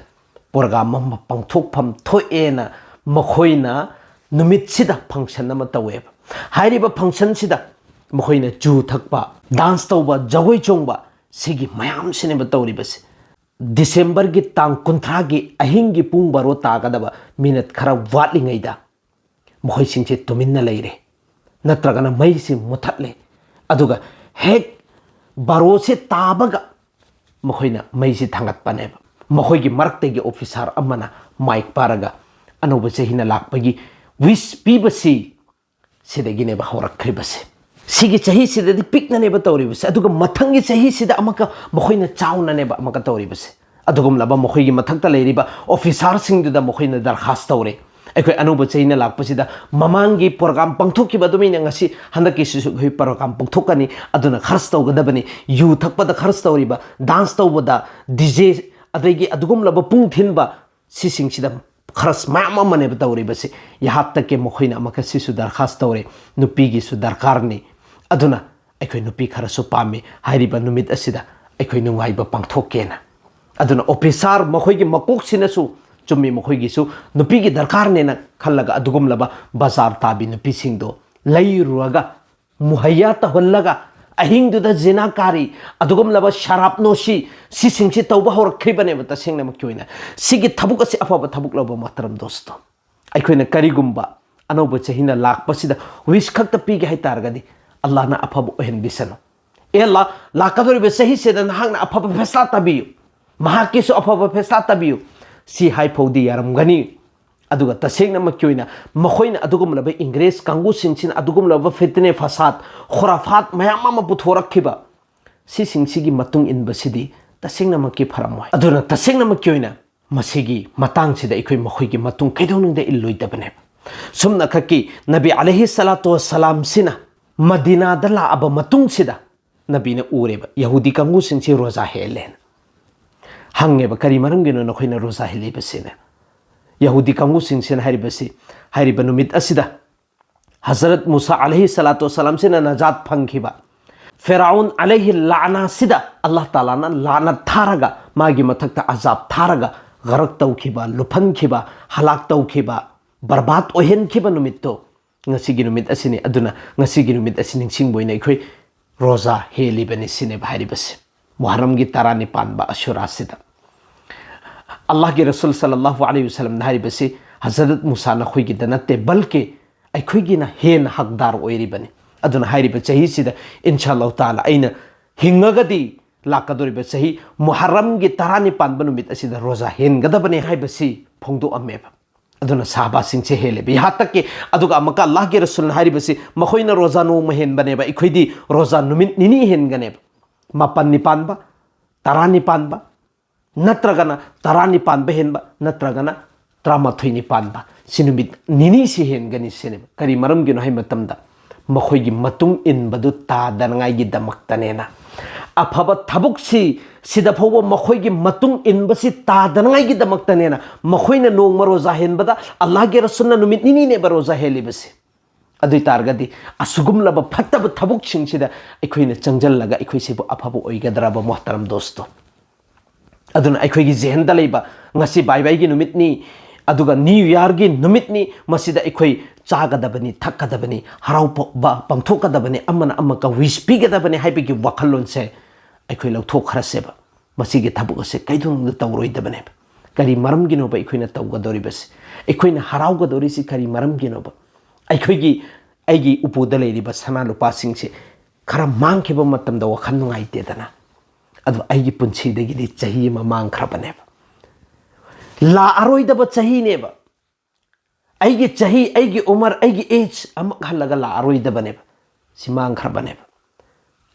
ꯄ꯭ꯔꯣꯒ꯭ꯔꯥꯝ ꯑꯃ ꯄꯥꯡꯊꯣꯛꯐꯝ ꯊꯣꯛꯑꯦꯅ ꯃꯈꯣꯏꯅ ꯅꯨꯃꯤꯠꯁꯤꯗ ꯐꯪꯁꯟ ꯑꯃ ꯇꯧꯋꯦꯕ꯫ ꯍꯥꯏꯔꯤꯕ ꯐꯪꯁꯟꯁꯤꯗ ꯃꯈꯣꯏꯅ ꯖꯨ ꯊꯛꯄ, ꯗꯥꯟꯁ ꯇꯧꯕ, ꯖꯒꯣꯏ ꯆꯣꯡꯕ, ꯁꯤꯒꯤ ꯃꯌꯥꯝꯁꯤꯅꯦꯕ ꯇꯧꯔꯤꯕꯁꯦ꯫ ꯗꯤꯁꯦꯝꯕꯔꯒꯤ ꯇꯥꯡ ꯀꯨꯟꯊ꯭ꯔꯥꯒꯤ ꯑꯍꯤꯡꯒꯤ ꯄꯨꯡ ꯕꯥꯔꯣ ꯇꯥꯒꯗꯕ ꯃꯤꯅꯠ ꯈꯔ ꯋꯥꯠꯂꯤꯉꯩꯗ ꯃꯈꯣꯏꯁꯤꯡꯁꯦ ꯇꯨꯃꯤꯟꯅ ꯂꯩꯔꯦ, ꯅꯠꯇ꯭ꯔꯒꯅ ꯃꯩꯁꯤ ꯃꯨꯊꯠꯂꯦ꯫ ꯑꯗꯨꯒ ꯍꯦꯛ ꯕꯥꯔꯣꯁꯦ ꯇꯥꯕꯒ ꯃꯈꯣꯏꯅ ꯃꯩꯁꯤ ꯊꯥꯡꯒꯠꯄꯅꯦꯕ꯫ ꯃꯈꯣꯏꯒꯤ ꯃꯔꯛꯇꯒꯤ ꯑꯣꯐꯤꯁꯥꯔ ꯑꯃꯅ ꯃꯥꯏꯛ ꯄꯥꯔꯒ ꯑꯅꯧꯕ ꯆꯍꯤꯅ ꯂꯥꯛꯄꯒꯤ ꯋꯤꯁ ꯄꯤꯕꯁꯤ ꯁꯤꯗꯒꯤꯅꯦꯕ ꯍꯧꯔꯛꯈ꯭ꯔꯤꯕꯁꯦ꯫ ꯁꯤꯒꯤ ꯆꯍꯤꯁꯤꯗꯗꯤ ꯄꯤꯛꯅꯅꯦꯕ ꯇꯧꯔꯤꯕꯁꯦ, ꯑꯗꯨꯒ ꯃꯊꯪꯒꯤ ꯆꯍꯤꯁꯤꯗ ꯑꯃꯨꯛꯀ ꯃꯈꯣꯏꯅ ꯆꯥꯎꯅꯅꯦꯕ ꯑꯃꯨꯛꯀ ꯇꯧꯔꯤꯕꯁꯦ꯫ ꯑꯗꯨꯒꯨꯝꯂꯕ ꯃꯈꯣꯏꯒꯤ ꯃꯊꯛꯇ ꯂꯩꯔꯤꯕ ꯑꯣꯐꯤꯁꯥꯔꯁꯤꯡꯗꯨꯗ ꯃꯈꯣꯏꯅ ꯗꯔꯈꯥꯁ ꯇꯧꯔꯦ, ꯑꯩꯈꯣꯏ ꯑꯅꯧꯕ ꯆꯍꯤꯅ ꯂꯥꯛꯄꯁꯤꯗ ꯃꯃꯥꯡꯒꯤ ꯄ꯭ꯔꯣꯒ꯭ꯔꯥꯝ ꯄꯥꯡꯊꯣꯛꯈꯤꯕ ꯑꯗꯨꯃꯥꯏꯅ ꯉꯁꯤ ꯍꯟꯗꯛꯀꯤꯁꯤꯁꯨ ꯑꯩꯈꯣꯏ ꯄ꯭ꯔꯣꯒ꯭ꯔꯥꯝ ꯄꯥꯡꯊꯣꯛꯀꯅꯤ, ꯑꯗꯨꯅ ꯈꯔꯁ ꯇꯧꯒꯗꯕꯅꯤ, ꯌꯨ ꯊꯛꯄꯗ ꯈꯔꯁ ꯇꯧꯔꯤꯕ, ꯗꯥꯟꯁ ꯇꯧꯕꯗ, ꯗꯤ ꯖꯦ, ꯑꯗꯒꯤ ꯑꯗꯨꯒꯨꯝꯂꯕ ꯄꯨꯡ ꯊꯤꯟꯕ, ꯁꯤꯁꯤꯡꯁꯤꯗ ꯈꯔꯁ ꯃꯌꯥꯝ ꯑꯃꯅꯦꯕ ꯇꯧꯔꯤꯕꯁꯤ꯫ ꯌꯥꯍꯥꯛꯇꯛꯀꯤ ꯃꯈꯣꯏꯅ ꯑꯃꯨꯛꯀ ꯁꯤꯁꯨ ꯗꯔꯈꯥꯁ ꯇꯧꯔꯦ, ꯅꯨꯄꯤꯒꯤꯁꯨ ꯗꯔꯀꯥꯔꯅꯤ꯫ ꯑꯗꯨꯅ ꯑꯩꯈꯣꯏ ꯅꯨꯄꯤ ꯈꯔꯁꯨ ꯄꯥꯝꯃꯤ ꯍꯥꯏꯔꯤꯕ ꯅꯨꯃꯤꯠ ꯑꯁꯤꯗ ꯑꯩꯈꯣꯏ ꯅꯨꯡꯉꯥꯏꯕ ꯄꯥꯡꯊꯣꯛꯀꯦꯅ꯫ ꯑꯗꯨꯅ ꯑꯣꯐꯤꯁꯥꯔ ꯃꯈꯣꯏꯒꯤ ꯃꯀꯣꯛꯁꯤꯅꯁꯨ ꯆꯨꯝꯃꯤ, ꯃꯈꯣꯏꯒꯤꯁꯨ ꯅꯨꯄꯤꯒꯤ ꯗꯔꯀꯥꯔꯅꯦꯅ ꯈꯜꯂꯒ ꯑꯗꯨꯒꯨꯝꯂꯕ ꯕꯖꯥꯔ ꯇꯥꯕꯤ ꯅꯨꯄꯤꯁꯤꯡꯗꯣ ꯂꯩꯔꯨꯔꯒ ꯃꯨꯍꯩꯌꯥ ꯇꯧꯍꯜꯂꯒ ꯑꯍꯤꯡꯗꯨꯗ ꯖꯤꯅꯥꯀꯥꯔꯤ, ꯑꯗꯨꯒꯨꯝꯂꯕ ꯁꯔꯥꯞ ꯅꯣꯁꯤ, ꯁꯤꯁꯤꯡꯁꯤ ꯇꯧꯕ ꯍꯧꯔꯛꯈ꯭ꯔꯤꯕꯅꯦꯕ꯫ ꯇꯁꯦꯡꯅꯃꯛꯀꯤ ꯑꯣꯏꯅ ꯁꯤꯒꯤ ꯊꯕꯛ ꯑꯁꯤ ꯑꯐꯕ ꯊꯕꯛ ꯂꯧꯕ ꯃꯇꯝ ꯗꯣꯁꯇꯣ꯫ ꯑꯩꯈꯣꯏꯅ ꯀꯔꯤꯒꯨꯝꯕ ꯑꯅꯧꯕ ꯆꯍꯤꯅ ꯂꯥꯛꯄꯁꯤꯗ ꯋꯤꯁ ꯈꯛꯇ ꯄꯤꯒꯦ ꯍꯥꯏꯇꯥꯔꯒꯗꯤ ꯑꯜꯂꯥꯍꯅ ꯑꯐꯕ ꯑꯣꯏꯍꯟꯕꯤꯁꯅꯨ꯫ ꯑꯦ ꯑꯜꯂꯥꯍ, ꯂꯥꯛꯀꯗꯧꯔꯤꯕ ꯆꯍꯤꯁꯤꯗ ꯅꯍꯥꯛꯅ ꯑꯐꯕ ꯐꯦꯁꯂꯥ ꯇꯥꯕꯤꯌꯨ, ꯃꯍꯥꯛꯀꯤꯁꯨ ꯑꯐꯕ ꯐꯦꯁꯂꯥ ꯇꯥꯕꯤꯌꯨ, ꯁꯤ ꯍꯥꯏꯐꯥꯎꯗꯤ ꯌꯥꯔꯝꯒꯅꯤ꯫ ꯑꯗꯨꯒ ꯇꯁꯦꯡꯅꯃꯛꯀꯤ ꯑꯣꯏꯅ ꯃꯈꯣꯏꯅ ꯑꯗꯨꯒꯨꯝꯂꯕ ꯏꯪꯒ꯭ꯔꯦꯖ ꯀꯥꯡꯕꯨꯁꯤꯡꯁꯤꯅ ꯑꯗꯨꯒꯨꯝꯂꯕ ꯐꯤꯠꯅꯦ ꯐꯁꯥꯠ, ꯈꯨꯔꯥꯐꯥꯠ ꯃꯌꯥꯝ ꯑꯃ ꯄꯨꯊꯣꯔꯛꯈꯤꯕ, ꯁꯤꯁꯤꯡꯁꯤꯒꯤ ꯃꯇꯨꯡ ꯏꯟꯕꯁꯤꯗꯤ ꯇꯁꯦꯡꯅꯃꯛꯀꯤ ꯐꯔꯝꯃꯣꯏ꯫ ꯑꯗꯨꯅ ꯇꯁꯦꯡꯅꯃꯛꯀꯤ ꯑꯣꯏꯅ ꯃꯁꯤꯒꯤ ꯃꯇꯥꯡꯁꯤꯗ ꯑꯩꯈꯣꯏ ꯃꯈꯣꯏꯒꯤ ꯃꯇꯨꯡ ꯀꯩꯗꯧꯅꯨꯡꯗ ꯏꯜꯂꯣꯏꯗꯕꯅꯦꯕ꯫ ꯁꯨꯝꯅꯈꯛꯀꯤ ꯅꯕꯤ ꯑꯂꯩꯍꯤ ꯁꯂꯥꯇꯨ ꯋꯁꯂꯥꯝꯁꯤꯅ ꯃꯗꯤꯅꯥꯗ ꯂꯥꯛꯑꯕ ꯃꯇꯨꯡꯁꯤꯗ ꯅꯕꯤꯅ ꯎꯔꯦꯕ ꯌꯍꯨꯗꯤ ꯀꯥꯡꯕꯨꯁꯤꯡꯁꯤ ꯔꯣꯖꯥ ꯍꯦꯜꯂꯦꯅ꯫ ꯍꯪꯉꯦꯕ, "ꯀꯔꯤ ꯃꯔꯝꯒꯤꯅꯣ ꯅꯈꯣꯏꯅ ꯔꯣꯖꯥ ꯍꯦꯜꯂꯤꯕꯁꯤꯅ?" ꯌꯍꯨꯗꯤ ꯀꯥꯡꯕꯨꯁꯤꯡꯁꯤꯅ ꯍꯥꯏꯔꯤꯕꯁꯤ, ꯍꯥꯏꯔꯤꯕ ꯅꯨꯃꯤꯠ ꯑꯁꯤꯗ ꯍꯖꯔꯠ ꯃꯨꯁꯥ ꯑꯂꯩꯍꯤ ꯁꯂꯥꯇꯨ ꯋꯁꯁꯂꯥꯝꯁꯤꯅ ꯅꯖꯥꯠ ꯐꯪꯈꯤꯕ, ꯐꯤꯔꯥꯎꯟ ꯑꯂꯩꯍꯤ ꯂꯥꯅꯥꯁꯤꯗ ꯑꯜꯂꯥꯍ ꯇꯥꯂꯥꯅ ꯂꯥꯅꯠ ꯊꯥꯔꯒ, ꯃꯥꯒꯤ ꯃꯊꯛꯇ ꯑꯖꯥꯕ ꯊꯥꯔꯒ, ꯒꯔꯛ ꯇꯧꯈꯤꯕ, ꯂꯨꯞꯍꯟꯈꯤꯕ, ꯍꯂꯥꯛ ꯇꯧꯈꯤꯕ, ꯕꯔꯕꯥꯗ ꯑꯣꯏꯍꯟꯈꯤꯕ ꯅꯨꯃꯤꯠꯇꯣ ꯉꯁꯤꯒꯤ ꯅꯨꯃꯤꯠ ꯑꯁꯤꯅꯤ꯫ ꯑꯗꯨꯅ ꯉꯁꯤꯒꯤ ꯅꯨꯃꯤꯠ ꯑꯁꯤ ꯅꯤꯡꯁꯤꯡꯕ ꯑꯣꯏꯅ ꯑꯩꯈꯣꯏ ꯔꯣꯖꯥ ꯍꯦꯜꯂꯤꯕꯅꯤ ꯁꯤꯅꯦꯕ ꯍꯥꯏꯔꯤꯕꯁꯤ, ꯃꯨꯍꯔꯝꯒꯤ ꯇꯔꯥꯅꯤꯄꯥꯟꯕ ꯑꯁꯨꯔꯥꯁꯤꯗ꯫ ꯑꯜꯂꯥꯍꯒꯤ ꯔꯁꯨꯜ ꯁꯜꯂꯜꯂꯥꯍꯨ ꯑꯂꯩꯍꯤ ꯋꯁꯜꯂꯝꯅ ꯍꯥꯏꯔꯤꯕꯁꯤ, ꯍꯖꯔꯠ ꯃꯨꯁꯥ ꯅꯈꯣꯏꯒꯤꯗ ꯅꯠꯇꯦ, ꯕꯜꯀꯤ ꯑꯩꯈꯣꯏꯒꯤꯅ ꯍꯦꯟꯅ ꯍꯛꯗꯥꯔ ꯑꯣꯏꯔꯤꯕꯅꯤ꯫ ꯑꯗꯨꯅ ꯍꯥꯏꯔꯤꯕ ꯆꯍꯤꯁꯤꯗ ꯏꯟꯁꯥ ꯑꯜꯂꯥꯍꯨ ꯇꯥꯂꯥ ꯑꯩꯅ ꯍꯤꯡꯉꯒꯗꯤ, ꯂꯥꯛꯀꯗꯧꯔꯤꯕ ꯆꯍꯤ ꯃꯨꯍꯔꯝꯒꯤ ꯇꯔꯥꯅꯤꯄꯥꯟꯕ ꯅꯨꯃꯤꯠ ꯑꯁꯤꯗ ꯔꯣꯖꯥ ꯍꯦꯟꯒꯗꯕꯅꯤ ꯍꯥꯏꯕꯁꯤ ꯐꯣꯡꯗꯣꯛꯑꯝꯃꯦꯕ꯫ ꯑꯗꯨꯅ ꯁꯍꯥꯕꯥꯁꯤꯡꯁꯦ ꯍꯦꯜꯂꯦꯕ꯫ ꯌꯍꯥ ꯇꯛ ꯀꯤ, ꯑꯗꯨꯒ ꯑꯃꯨꯛꯀ ꯑꯜꯂꯥꯍꯒꯤ ꯔꯁꯨꯜꯅ ꯍꯥꯏꯔꯤꯕꯁꯤ, ꯃꯈꯣꯏꯅ ꯔꯣꯖꯥ ꯅꯣꯡꯃ ꯍꯦꯟꯕꯅꯦꯕ, ꯑꯩꯈꯣꯏꯗꯤ ꯔꯣꯖꯥ ꯅꯨꯃꯤꯠ ꯅꯤꯅꯤ ꯍꯦꯟꯒꯅꯦꯕ꯫ ꯃꯥꯄꯟꯅꯤ ꯄꯥꯟꯕ, ꯇꯔꯥꯅꯤ ꯄꯥꯟꯕ, ꯅꯠꯇ꯭ꯔꯒꯅ ꯇꯔꯥꯅꯤ ꯄꯥꯟꯕ ꯍꯦꯟꯕ, ꯅꯠꯇ꯭ꯔꯒꯅ ꯇꯔꯥꯃꯥꯊꯣꯏꯅꯤ ꯄꯥꯟꯕ꯫ ꯁꯤ ꯅꯨꯃꯤꯠ ꯅꯤꯅꯤꯁꯤ ꯍꯦꯟꯒꯅꯤ ꯁꯤꯅꯦꯕ꯫ ꯀꯔꯤ ꯃꯔꯝꯒꯤꯅꯣ ꯍꯥꯏꯕ ꯃꯇꯝꯗ, ꯃꯈꯣꯏꯒꯤ ꯃꯇꯨꯡ ꯏꯟꯕꯗꯨ ꯇꯥꯗꯅꯉꯥꯏꯒꯤꯗꯃꯛꯇꯅꯦꯅ꯫ ꯑꯐꯕ ꯊꯕꯛꯁꯤ, ꯁꯤꯗ ꯐꯥꯎꯕ ꯃꯈꯣꯏꯒꯤ ꯃꯇꯨꯡ ꯏꯟꯕꯁꯤ ꯇꯥꯗꯅꯉꯥꯏꯒꯤꯗꯃꯛꯇꯅꯦꯅ ꯃꯈꯣꯏꯅ ꯅꯣꯡꯃ ꯔꯣꯖꯥ ꯍꯦꯟꯕꯗ, ꯑꯜꯂꯥꯍꯒꯤ ꯔꯁꯨꯜꯅ ꯅꯨꯃꯤꯠ ꯅꯤꯅꯤꯅꯦꯕ ꯔꯣꯖꯥ ꯍꯦꯜꯂꯤꯕꯁꯦ꯫ ꯑꯗꯨ ꯑꯣꯏ ꯇꯥꯔꯒꯗꯤ ꯑꯁꯤꯒꯨꯝꯂꯕ ꯐꯠꯇꯕ ꯊꯕꯛꯁꯤꯡꯁꯤꯗ ꯑꯩꯈꯣꯏꯅ ꯆꯪꯁꯤꯜꯂꯒ ꯑꯩꯈꯣꯏꯁꯤꯕꯨ ꯑꯐꯕ ꯑꯣꯏꯒꯗ꯭ꯔꯕ, ꯃꯣꯍꯇꯔꯝ ꯗꯣꯁꯇꯣ? ꯑꯗꯨꯅ ꯑꯩꯈꯣꯏꯒꯤ ꯖꯦꯍꯟꯗ ꯂꯩꯕ, ꯉꯁꯤ ꯕꯥꯏ ꯕꯥꯏꯒꯤ ꯅꯨꯃꯤꯠꯅꯤ, ꯑꯗꯨꯒ ꯅ꯭ꯌꯨ ꯌꯥꯔꯒꯤ ꯅꯨꯃꯤꯠꯅꯤ, ꯃꯁꯤꯗ ꯑꯩꯈꯣꯏ ꯆꯥꯒꯗꯕꯅꯤ, ꯊꯛꯀꯗꯕꯅꯤ, ꯍꯔꯥꯎꯕ ꯄꯥꯡꯊꯣꯛꯀꯗꯕꯅꯤ, ꯑꯃꯅ ꯑꯃꯒ ꯋꯤꯁ ꯄꯤꯒꯗꯕꯅꯤ ꯍꯥꯏꯕꯒꯤ ꯋꯥꯈꯜꯂꯣꯟꯁꯦ ꯑꯩꯈꯣꯏ ꯂꯧꯊꯣꯛꯈ꯭ꯔꯁꯦꯕ꯫ ꯃꯁꯤꯒꯤ ꯊꯕꯛ ꯑꯁꯦ ꯀꯩꯗꯧꯅꯨꯡꯗ ꯇꯧꯔꯣꯏꯗꯕꯅꯦꯕ꯫ ꯀꯔꯤ ꯃꯔꯝꯒꯤꯅꯣꯕ ꯑꯩꯈꯣꯏꯅ ꯇꯧꯒꯗꯧꯔꯤꯕꯁꯤ? ꯑꯩꯈꯣꯏꯅ ꯍꯔꯥꯎꯒꯗꯧꯔꯤꯁꯤ ꯀꯔꯤ ꯃꯔꯝꯒꯤꯅꯣꯕ? ꯑꯩꯈꯣꯏꯒꯤ, ꯑꯩꯒꯤ ꯎꯄꯨꯗ ꯂꯩꯔꯤꯕ ꯁꯅꯥ ꯂꯨꯄꯥꯁꯤꯡꯁꯦ ꯈꯔ ꯃꯥꯡꯈꯤꯕ ꯃꯇꯝꯗ ꯋꯥꯈꯜ ꯅꯨꯡꯉꯥꯏꯇꯦꯗꯅ꯫ ꯑꯗꯨ ꯑꯩꯒꯤ ꯄꯨꯟꯁꯤꯗꯒꯤꯗꯤ ꯆꯍꯤ ꯑꯃ ꯃꯥꯡꯈ꯭ꯔꯕꯅꯦꯕ, ꯂꯥꯛꯑꯔꯣꯏꯗꯕ ꯆꯍꯤꯅꯦꯕ꯫ ꯑꯩꯒꯤ ꯆꯍꯤ, ꯑꯩꯒꯤ ꯎꯃꯔ, ꯑꯩꯒꯤ ꯑꯦꯖ ꯑꯃꯨꯛ ꯍꯜꯂꯒ ꯂꯥꯛꯑꯔꯣꯏꯗꯕꯅꯦꯕ꯫ ꯁꯤ ꯃꯥꯡꯈ꯭ꯔꯕꯅꯦꯕ꯫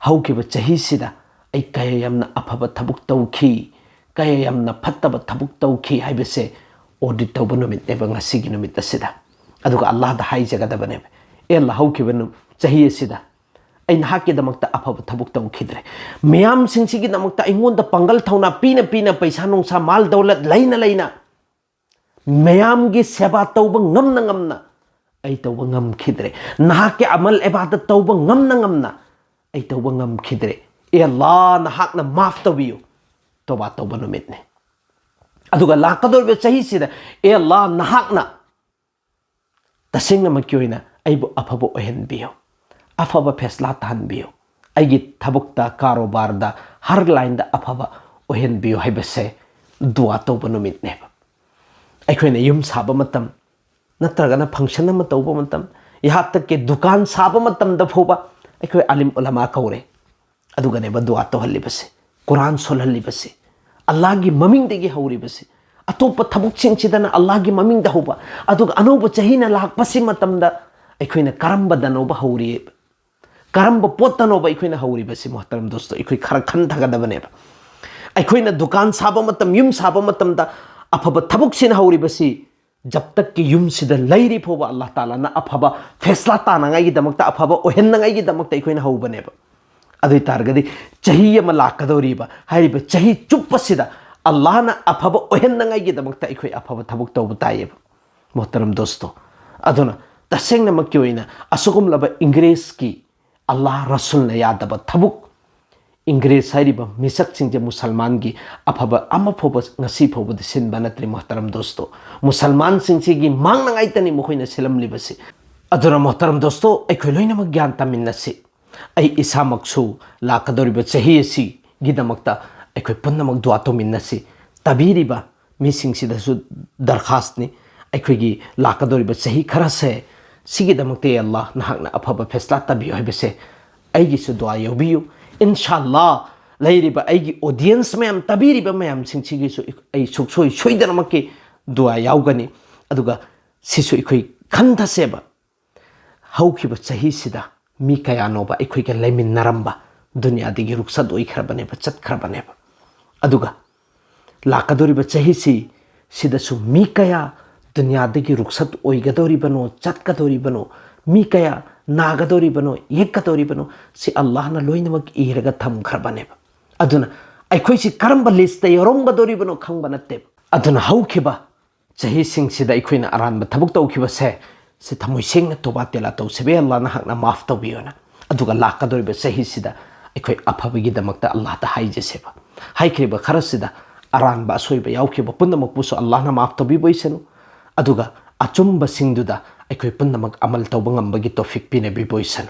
ꯍꯧꯈꯤꯕ ꯆꯍꯤꯁꯤꯗ ꯑꯩ ꯀꯌꯥ ꯌꯥꯝꯅ ꯑꯐꯕ ꯊꯕꯛ ꯇꯧꯈꯤ, ꯀꯌꯥ ꯌꯥꯝꯅ ꯐꯠꯇꯕ ꯊꯕꯛ ꯇꯧꯈꯤ ꯍꯥꯏꯕꯁꯦ ꯑꯣꯗꯤꯠ ꯇꯧꯕ ꯅꯨꯃꯤꯠꯅꯦꯕ ꯉꯁꯤꯒꯤ ꯅꯨꯃꯤꯠ ꯑꯁꯤꯗ꯫ ꯑꯗꯨꯒ ꯑꯜꯂꯥꯍꯗ ꯍꯥꯏꯖꯒꯗꯕꯅꯦꯕ, "ꯑꯦ ꯑꯜꯂꯥꯍ, ꯍꯧꯈꯤꯕ ꯅꯨ-, ꯆꯍꯤ ꯑꯁꯤꯗ ꯑꯩ ꯅꯍꯥꯛꯀꯤꯗꯃꯛꯇ ꯑꯐꯕ ꯊꯕꯛ ꯇꯧꯈꯤꯗ꯭ꯔꯦ꯫ ꯃꯤꯌꯥꯝꯁꯤꯡꯁꯤꯒꯤꯗꯃꯛꯇ ꯑꯩꯉꯣꯟꯗ ꯄꯥꯡꯒꯜ ꯊꯧꯅꯥ ꯄꯤꯅ ꯄꯤꯅ, ꯄꯩꯁꯥ ꯅꯨꯡꯁꯥ, ꯃꯥꯜ ꯗꯧꯂꯠ ꯂꯩꯅ ꯂꯩꯅ, ꯃꯌꯥꯝꯒꯤ ꯁꯦꯕꯥ ꯇꯧꯕ ꯉꯝꯅ ꯉꯝꯅ ꯑꯩ ꯇꯧꯕ ꯉꯝꯈꯤꯗ꯭ꯔꯦ꯫ ꯅꯍꯥꯛꯀꯤ ꯑꯃꯜ ꯏꯕꯥꯗꯠ ꯇꯧꯕ ꯉꯝꯅ ꯉꯝꯅ ꯑꯩ ꯇꯧꯕ ꯉꯝꯈꯤꯗ꯭ꯔꯦ꯫ ꯑꯦ ꯑꯜꯂꯥ, ꯅꯍꯥꯛꯅ ꯃꯥꯐ ꯇꯧꯕꯤꯌꯨ꯫ ꯇꯣꯕꯥ ꯇꯧꯕ ꯅꯨꯃꯤꯠꯅꯤ꯫ ꯑꯗꯨꯒ ꯂꯥꯛꯀꯗꯧꯔꯤꯕ ꯆꯍꯤꯁꯤꯗ, ꯑꯦ ꯑꯜꯂꯥ, ꯅꯍꯥꯛꯅ ꯇꯁꯦꯡꯅꯃꯛꯀꯤ ꯑꯣꯏꯅ ꯑꯩꯕꯨ ꯑꯐꯕ ꯑꯣꯏꯍꯟꯕꯤꯌꯨ, ꯑꯐꯕ ꯐꯦꯁꯂꯥ ꯇꯥꯍꯟꯕꯤꯌꯨ, ꯑꯩꯒꯤ ꯊꯕꯛꯇ, ꯀꯥꯔꯣꯕꯥꯔꯗ, ꯍꯔ ꯂꯥꯏꯟꯗ ꯑꯐꯕ ꯑꯣꯏꯍꯟꯕꯤꯌꯨ ꯍꯥꯏꯕꯁꯦ ꯗꯨꯋꯥ ꯇꯧꯕ ꯅꯨꯃꯤꯠꯅꯦꯕ꯫ ꯑꯩꯈꯣꯏꯅ ꯌꯨꯝ ꯁꯥꯕ ꯃꯇꯝ, ꯅꯠꯇ꯭ꯔꯒꯅ ꯐꯪꯁꯟ ꯑꯃ ꯇꯧꯕ ꯃꯇꯝ, ꯌꯍꯥ ꯇꯛ ꯀꯤ ꯗꯨꯀꯥꯟ ꯁꯥꯕ ꯃꯇꯝꯗ ꯐꯥꯎꯕ ꯑꯩꯈꯣꯏ ꯑꯥꯂꯤꯝ ꯎꯂꯃꯥ ꯀꯧꯔꯦ꯫ ꯑꯗꯨꯒꯅꯦꯕ ꯗꯨꯋꯥ ꯇꯧꯍꯜꯂꯤꯕꯁꯦ, ꯀꯨꯔꯥꯟ ꯁꯣꯜꯍꯜꯂꯤꯕꯁꯦ, ꯑꯜꯂꯥꯍꯒꯤ ꯃꯃꯤꯡꯗꯒꯤ ꯍꯧꯔꯤꯕꯁꯦ꯫ ꯑꯇꯣꯞꯄ ꯊꯕꯛꯁꯤꯡꯁꯤꯗꯅ ꯑꯜꯂꯥꯍꯒꯤ ꯃꯃꯤꯡꯗ ꯍꯧꯕ, ꯑꯗꯨꯒ ꯑꯅꯧꯕ ꯆꯍꯤꯅ ꯂꯥꯛꯄꯁꯤ ꯃꯇꯝꯗ ꯑꯩꯈꯣꯏꯅ ꯀꯔꯝꯕꯗꯅꯣꯕ ꯍꯧꯔꯤ? ꯀꯔꯝꯕ ꯄꯣꯠꯇꯅꯣꯕ ꯑꯩꯈꯣꯏꯅ ꯍꯧꯔꯤꯕꯁꯤ? ꯃꯣꯍꯇꯔꯝ ꯗꯣꯁꯇꯣ, ꯑꯩꯈꯣꯏ ꯈꯔ ꯈꯟꯊꯒꯗꯕꯅꯦꯕ꯫ ꯑꯩꯈꯣꯏꯅ ꯗꯨꯀꯥꯟ ꯁꯥꯕ ꯃꯇꯝ, ꯌꯨꯝ ꯁꯥꯕ ꯃꯇꯝꯗ ꯑꯐꯕ ꯊꯕꯛꯁꯤꯅ ꯍꯧꯔꯤꯕꯁꯤ ꯖꯕ ꯇꯛ ꯀꯤ ꯌꯨꯝꯁꯤꯗ ꯂꯩꯔꯤ ꯐꯥꯎꯕ ꯑꯜꯂꯥꯍ ꯇꯥꯂꯥꯅ ꯑꯐꯕ ꯐꯦꯁꯂꯥ ꯇꯥꯅꯉꯥꯏꯒꯤꯗꯃꯛꯇ, ꯑꯐꯕ ꯑꯣꯏꯍꯟꯅꯉꯥꯏꯒꯤꯗꯃꯛꯇ ꯑꯩꯈꯣꯏꯅ ꯍꯧꯕꯅꯦꯕ꯫ ꯑꯗꯨ ꯑꯣꯏ ꯇꯥꯔꯒꯗꯤ ꯆꯍꯤ ꯑꯃ ꯂꯥꯛꯀꯗꯧꯔꯤꯕ, ꯍꯥꯏꯔꯤꯕ ꯆꯍꯤ ꯆꯨꯞꯄꯁꯤꯗ ꯑꯜꯂꯥꯍꯅ ꯑꯐꯕ ꯑꯣꯏꯍꯟꯅꯉꯥꯏꯒꯤꯗꯃꯛꯇ ꯑꯩꯈꯣꯏ ꯑꯐꯕ ꯊꯕꯛ ꯇꯧꯕ ꯇꯥꯏꯌꯦꯕ, ꯃꯣꯍꯇꯔꯝ ꯗꯣꯁꯇꯣ꯫ ꯑꯗꯨꯅ ꯇꯁꯦꯡꯅꯃꯛꯀꯤ ꯑꯣꯏꯅ ꯑꯁꯤꯒꯨꯝꯂꯕ ꯏꯪꯒ꯭ꯔꯦꯖꯀꯤ ꯑꯜꯂꯥꯍ ꯔꯁꯨꯜꯅ ꯌꯥꯗꯕ ꯊꯕꯛ, ꯏꯪꯒ꯭ꯔꯦꯖ ꯍꯥꯏꯔꯤꯕ ꯃꯤꯁꯛꯁꯤꯡꯁꯦ ꯃꯨꯁꯜꯃꯥꯟꯒꯤ ꯑꯐꯕ ꯑꯃ ꯐꯥꯎꯕ ꯉꯁꯤ ꯐꯥꯎꯕꯗ ꯁꯤꯟꯕ ꯅꯠꯇ꯭ꯔꯤ, ꯃꯣꯍꯇꯔꯝ ꯗꯣꯁꯇꯣ꯫ ꯃꯨꯁꯜꯃꯥꯟꯁꯤꯡꯁꯤꯒꯤ ꯃꯥꯡꯅꯉꯥꯏꯇꯅꯤ ꯃꯈꯣꯏꯅ ꯁꯤꯜꯂꯝꯂꯤꯕꯁꯤ꯫ ꯑꯗꯨꯅ ꯃꯣꯍꯇꯔꯝ ꯗꯣꯁꯇꯣ, ꯑꯩꯈꯣꯏ ꯂꯣꯏꯅꯃꯛ ꯒ꯭ꯌꯥꯟ ꯇꯥꯃꯤꯟꯅꯁꯤ꯫ ꯑꯩ ꯏꯁꯥꯃꯛꯁꯨ ꯂꯥꯛꯀꯗꯧꯔꯤꯕ ꯆꯍꯤ ꯑꯁꯤꯒꯤꯗꯃꯛꯇ ꯑꯩꯈꯣꯏ ꯄꯨꯝꯅꯃꯛ ꯗꯨꯋꯥ ꯇꯧꯃꯤꯟꯅꯁꯤ꯫ ꯇꯥꯕꯤꯔꯤꯕ ꯃꯤꯁꯤꯡꯁꯤꯗꯁꯨ ꯗꯔꯈꯥꯁꯅꯤ, ꯑꯩꯈꯣꯏꯒꯤ ꯂꯥꯛꯀꯗꯧꯔꯤꯕ ꯆꯍꯤ ꯈꯔꯁꯦ, ꯁꯤꯒꯤꯗꯃꯛꯇ, "ꯌꯥ ꯑꯜꯂꯥꯍ, ꯅꯍꯥꯛꯅ ꯑꯐꯕ ꯐꯦꯁꯂꯥ ꯇꯥꯕꯤꯌꯨ" ꯍꯥꯏꯕꯁꯦ ꯑꯩꯒꯤꯁꯨ ꯗꯨꯋꯥ ꯌꯥꯎꯕꯤꯌꯨ꯫ ꯏꯟꯁꯥ ꯑꯜꯂꯥꯍ, ꯂꯩꯔꯤꯕ ꯑꯩꯒꯤ ꯑꯣꯗꯤꯌꯦꯟꯁ ꯃꯌꯥꯝ, ꯇꯥꯕꯤꯔꯤꯕ ꯃꯌꯥꯝꯁꯤꯡꯁꯤꯒꯤꯁꯨ ꯑꯩ ꯁꯨꯡꯁꯣꯏ ꯁꯣꯏꯗꯅꯃꯛꯀꯤ ꯗꯨꯋꯥ ꯌꯥꯎꯒꯅꯤ꯫ ꯑꯗꯨꯒ ꯁꯤꯁꯨ ꯑꯩꯈꯣꯏ ꯈꯟꯊꯁꯦꯕ꯫ ꯍꯧꯈꯤꯕ ꯆꯍꯤꯁꯤꯗ ꯃꯤ ꯀꯌꯥꯅꯣꯕ ꯑꯩꯈꯣꯏꯒ ꯂꯩꯃꯤꯟꯅꯔꯝꯕ ꯗꯨꯅꯤꯌꯥꯗꯒꯤ ꯔꯨꯛꯁꯠ ꯑꯣꯏꯈ꯭ꯔꯕꯅꯦꯕ, ꯆꯠꯈ꯭ꯔꯕꯅꯦꯕ꯫ ꯑꯗꯨꯒ ꯂꯥꯛꯀꯗꯧꯔꯤꯕ ꯆꯍꯤꯁꯤ, ꯁꯤꯗꯁꯨ ꯃꯤ ꯀꯌꯥ ꯗꯨꯅꯤꯌꯥꯗꯒꯤ ꯔꯨꯛꯁꯠ ꯑꯣꯏꯒꯗꯧꯔꯤꯕꯅꯣ, ꯆꯠꯀꯗꯧꯔꯤꯕꯅꯣ, ꯃꯤ ꯀꯌꯥ ꯅꯥꯒꯗꯧꯔꯤꯕꯅꯣ, ꯌꯦꯛꯀꯗꯧꯔꯤꯕꯅꯣ, ꯁꯤ ꯑꯜꯂꯥꯍꯅ ꯂꯣꯏꯅꯃꯛ ꯏꯔꯒ ꯊꯝꯈ꯭ꯔꯕꯅꯦꯕ꯫ ꯑꯗꯨꯅ ꯑꯩꯈꯣꯏꯁꯤ ꯀꯔꯝꯕ ꯂꯤꯁꯇ ꯌꯥꯎꯔꯝꯒꯗꯧꯔꯤꯕꯅꯣ ꯈꯪꯕ ꯅꯠꯇꯦꯕ꯫ ꯑꯗꯨꯅ ꯍꯧꯈꯤꯕ ꯆꯍꯤꯁꯤꯡꯁꯤꯗ ꯑꯩꯈꯣꯏꯅ ꯑꯔꯥꯟꯕ ꯊꯕꯛ ꯇꯧꯈꯤꯕꯁꯦ, ꯁꯤ ꯊꯃꯣꯏ ꯁꯦꯡꯅ ꯇꯣꯕꯥ ꯇꯦꯂꯥ ꯇꯧꯁꯦꯕꯦ, ꯑꯜꯂꯥꯍꯅ ꯍꯛꯅ ꯃꯥꯐ ꯇꯧꯕꯤꯌꯣꯅ꯫ ꯑꯗꯨꯒ ꯂꯥꯛꯀꯗꯧꯔꯤꯕ ꯆꯍꯤꯁꯤꯗ ꯑꯩꯈꯣꯏ ꯑꯐꯕꯒꯤꯗꯃꯛꯇ ꯑꯜꯂꯥꯍꯗ ꯍꯥꯏꯖꯁꯦꯕ꯫ ꯍꯥꯏꯈ꯭ꯔꯤꯕ ꯈꯔꯁꯤꯗ ꯑꯔꯥꯟꯕ ꯑꯁꯣꯏꯕ ꯌꯥꯎꯈꯤꯕ ꯄꯨꯝꯅꯃꯛꯄꯨꯁꯨ ꯑꯜꯂꯥꯍꯅ ꯃꯥꯐ ꯇꯧꯕꯤꯕ ꯑꯣꯏꯁꯅꯨ꯫ ꯑꯗꯨꯒ ꯑꯆꯨꯝꯕꯁꯤꯡꯗꯨꯗ ꯑꯩꯈꯣꯏ ꯄꯨꯝꯅꯃꯛ ꯑꯃꯜ ꯇꯧꯕ ꯉꯝꯕꯒꯤ ꯇꯣꯐꯤꯛ ꯄꯤꯅꯕꯤꯕ ꯑꯣꯏꯁꯅꯨ꯫